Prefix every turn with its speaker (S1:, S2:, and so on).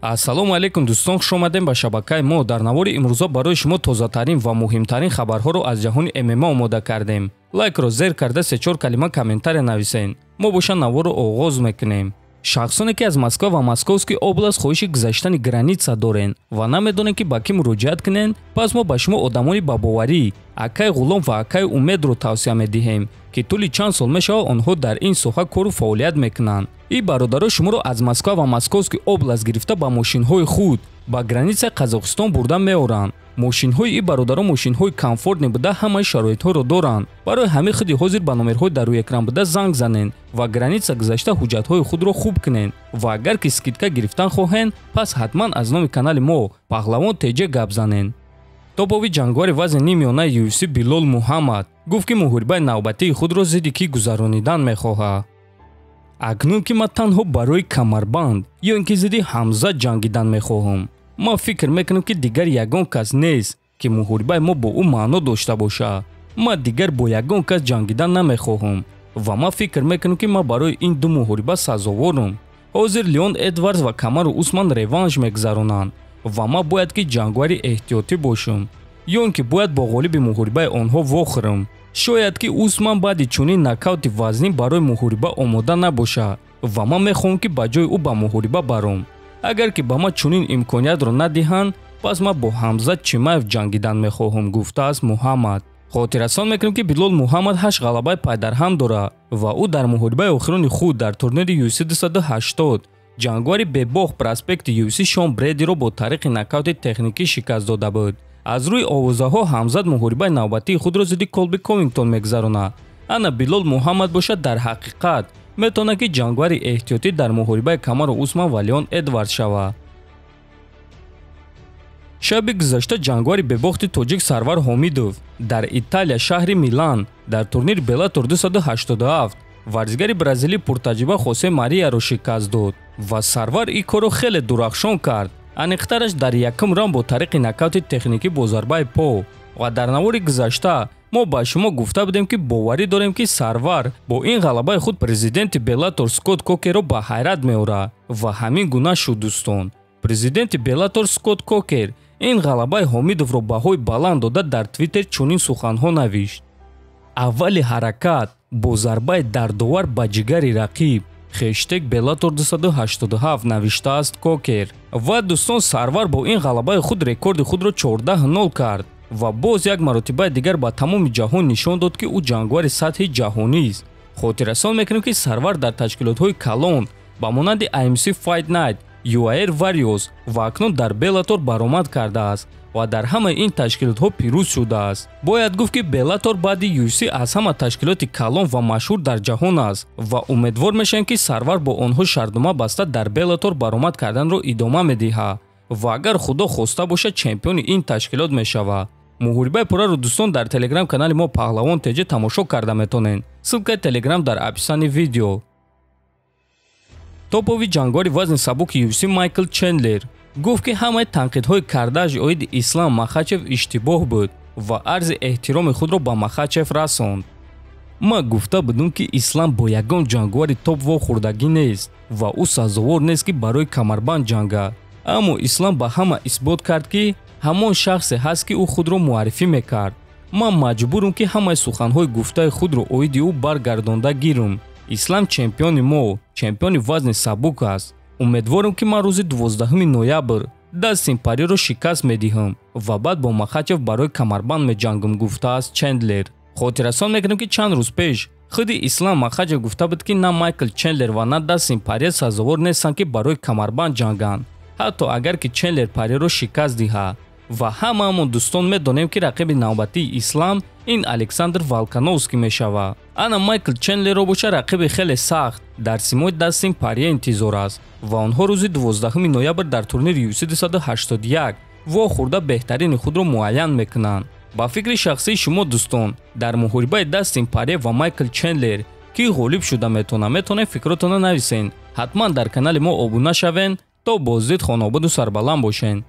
S1: Ассалому алайкум дӯстон, хуш омадем ба шабакаи мо. Дар навори имрӯза барои шумо тозатарин ва муҳимтарин хабарҳоро аз ҷаҳони ММА омода кардем. Лайкро зер карда се-чор калима комментария нависен. Мо боша наворро оғоз мекунем. Шахсоне ки аз Москва ва Московский област хоҳиши гузаштани граница дорен ва намедонед, ки ба кӣ муроҷиат кунен, пас мо ба шумо одамони бабоварӣ акай Ғулом ва акай Умедро тавсия медиҳем, ки тӯли чанд сол мешавад онҳо дар ин соҳа кору фаъолият мекунанд. Ин бародаро шуморо аз Москва ва Московский област гирифта ба мошинҳои худ ба границаи Қазоқистон бурда меоранд. Мошинҳои ин бародаро мошинҳои комфортне буда, ҳамаи шароитҳоро доранд. Барои ҳамин худи ҳозир ба номерҳои дар рӯи экран буда занг занен ва граница гузашта ҳуҷҷатҳои худро хуб кунен. Ва агар ки скидка гирифтан хоҳен, пас ҳатман аз номи канали мо Паҳлавон ТЖ гап занен. Топови ҷангвари вазни нимиёнаи UFC Билол Муҳаммад гуфт, ки муҳорибаи навбатии худро зидди кӣ гузаронидан мехоҳад. Акнун ки ман танҳо барои камарбанд ё ин ки зидди Ҳамза ҷангидан мехоҳам, ман фикр мекунам, ки дигар ягон кас нест, ки муҳорибаи мо бо ӯ маъно дошта бошад. Ман дигар бо ягон кас ҷангидан намехоҳам ва ман фикр мекунам, ки ман барои ин ду муҳориба сазоворам. Ҳозир Леон Эдвардс ва Камару Усман реванш мегузаронанд ва ман бояд ки ҷангвари эҳтиётӣ бошам ё ин ки бояд бо ғолиби муҳорибаи онҳо вохӯрам. Шояд ки Усман баъди чунин нокаути вазнин барои муҳориба омода набошад ва ман мехоҳам, ки ба ҷои ӯ ба муҳориба баром. Агар ки ба ман чунин имкониятро надиҳанд, пас ман бо Ҳамзат Чимаев ҷангидан мехоҳам, гуфтааст Муҳаммад. Хотиррасон мекунем, ки Билол Муҳаммад 8 ғалабаи пайдарҳам дорад ва ӯ дар муҳорибаи охирони худ дар турнири UFC 280 ҷангвари бебохт проспекти UFC Шон Бредиро бо тариқи нокаути техникӣ шикаст дода буд. Аз рӯи овозаҳо Ҳамзат муҳорибаи навбатии худро зидди Колби Ковингтон мегузаронад. Ана Билол Муҳаммад бошад, дар ҳақиқат метавонад, ки ҷангвари эҳтиётӣ дар муҳорибаи Камару Усман ва Леон Эдвардс шавад. Шаби гузашта ҷангвари бебохти тоҷик Сарвар Ҳомидов дар Италия, шаҳри Милан, дар турнири Беллатор 287 варзигари бразилӣ пуртаҷриба Хосе Марияро шикаст дод ва Сарвар ин корро хеле дурахшон кард. Аниқтараш, дар якум раунд бо тариқи нокаути техникӣ бо зарбаи по. Ва дар навори гузашта мо ба шумо гуфта будем, ки боварӣ дорем, ки Сарвар бо ин ғалабаи худ президенти Беллатор Скотт Кокерро ба ҳайрат меорад ва ҳамин гуна шуд, дӯстон. Президенти Беллатор Скотт Кокер ин ғалабаи Ҳомидовро баҳои баланд дода, дар Твиттер чунин суханҳо навишт: «Аввали ҳаракат бо зарбаи дардовар ба ҷигари рақиб, хештег Беллатор 287», навиштааст Кокер. Ва дӯстон, Сарвар бо ин ғалабаи худ рекорди худро 14-0 кард ва боз як маротибаи дигар ба тамоми ҷаҳон нишон дод, ки ӯ ҷангвари сатҳи ҷаҳонист. Хотиррасон мекунем, ки Сарвар дар ташкилотҳои калон ба монанди IMC Fight Night, UAR Warriors ва акнун дар Беллатор баромад кардааст ва дар ҳамаи ин ташкилотҳо пирӯз шудааст. Бояд гуфт, ки Беллатор баъди UFC аз ҳама ташкилоти калон ва машҳур дар ҷаҳон аст ва умедвор мешавем, ки Сарвар бо онҳо шартнома баста, дар Беллатор баромад карданро идома медиҳад ва агар Худо хоста бошад, чемпиони ин ташкилот мешавад. Муҳорибаи пурраро, дӯстон, дар телеграм канали мо Паҳлавон ТЖ тамошо карда метавонед. Ссылкаи телеграм дар описании видео. Топови ҷангвари вазни сабуки UFC Майкл Чендлер гуфт, ки ҳамаи танқидҳои кардааш оиди Ислам Махачев иштибоҳ буд ва арзи эҳтироми худро ба Махачев расонд. «Ман гуфта будам, ки Ислам бо ягон ҷангвари топ вохӯрдагӣ нест ва ӯ сазовор нест, ки барои камарбанд ҷангад. Аммо Ислам ба ҳама исбот кард, ки ҳамон шахсе ҳаст, ки ӯ худро муаррифӣ мекард. Ман маҷбурам, ки ҳамаи суханҳои гуфтаи худро оиди ӯ баргардонда гирам. Ислам чемпиони мо, чемпиони вазни сабук аст. Умедворам, ки ман рӯзи 12 ноябр Дастин Париро шикаст медиҳам ва баъд бо Махачев барои камарбанд меҷангам», гуфтааст Чендлер. Хотиррасон мекунем, ки чанд рӯз пеш худи Ислам Махачев гуфта буд, ки на Майкл Чендлер ва на Дастин Парье сазовор нестанд, ки барои камарбанд ҷанганд, ҳатто агар ки Чендлер Парьеро шикаст диҳад. Ва ҳамаамон, дӯстон, медонем, ки рақиби навбатии Ислам ин Александр Волкановский мешавад. Ана Майкл Чендлерро боша рақиби хеле сахт дар симои Дастин Парье интизор аст ва онҳо рӯзи 12 ноябр дар турнири UFC 281 вохӯрда, беҳтарини худро муайян мекунанд. Ба фикри шахсии шумо, дӯстон, дар муҳорибаи Дастин Парье ва Майкл Чендлер кӣ ғолиб шуда метавонад? Метавонед фикротонро нависен. Ҳатман дар канали мо обуна шавен. То боздид, хонободу сарбаланд бошен.